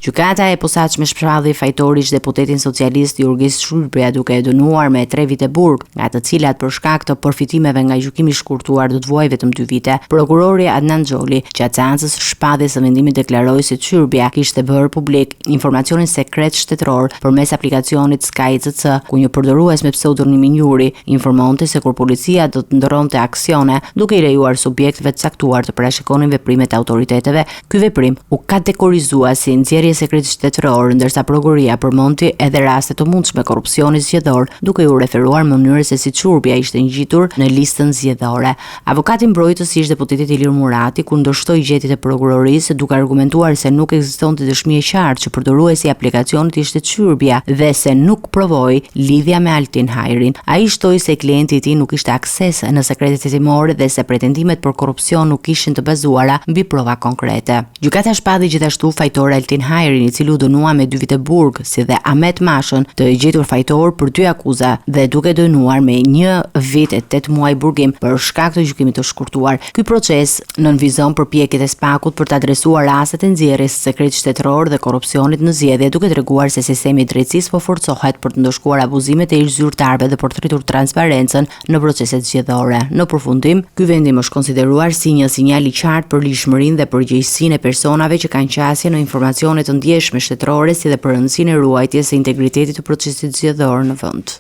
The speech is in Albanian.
Gjykata e Posaçme shpalli fajtor ish-deputetin socialist Jurgis Çyrbja duke e dënuar me 3 vite burg, nga të cilat për shkak të përfitimeve nga gjykimi i shkurtuar do të vuajë vetëm 2 vite. Prokurori Adnan Xholi, gjatë seancës së shpalljes së vendimit deklaroi se Çyrbja kishte bërë publik informacionin sekret shtetëror përmes aplikacionit Sky ECC, ku një përdorues me pseudonimin Juri informonte se kur policia do të ndërronte aksione, duke i lejuar subjekteve të caktuar të parashikonin veprimet e autoriteteve Ky veprim u kategorizua si nxjerrje e sekretit shtetëror, ndërsa prokuroria përmendi edhe raste të mundshme korrupsioni zgjedhor, duke iu referuar mënyrës se si Çyrbja ishte ngjitur në listën zgjedhore. Avokati mbrojtës i ish-deputetit Ilir Murati kundërshtoi gjetjet e prokurorisë, duke argumentuar se nuk ekzistonte dëshmi e qartë që përdoruesi i aplikacionit ishte Çyrbja dhe se nuk provohej lidhja me Altin Hajrin. Ai shtoi se klienti i tij nuk kishte akses në sekretet hetimore dhe se pretendimet për korrupsion nuk ishin të bazuara mbi prova konkrete. Gjykata shpalli gjithashtu fajtor Altin Hajrin, i cili u dënua me dy vite burg, si dhe Ahmet Mashën, të gjetur fajtor për dy akuza dhe duke dënuar me një vit e tetë muaj burgim për shkak të gjykimit të shkurtuar. Ky proces nënvizon përpjekjet e SPAK-ut për të adresuar rastet e nxjerrjes së sekretit shtetëror dhe korrupsionit në zgjedhje, duke treguar se sistemi i drejtësisë po forcohet për të ndëshkuar abuzimet e ish-zyrtarëve dhe për të rritur transparencën në proceset zgjedhore. Në përfundim, ky vendim është konsideruar si një sinjal i qartë për ligjshmërinë dhe përgjegjësinë e personave që kanë qasje në informacione të ndjeshme shtetërore si dhe për rëndësinë e ruajtjes së integritetit të procesit zgjedhor në vend.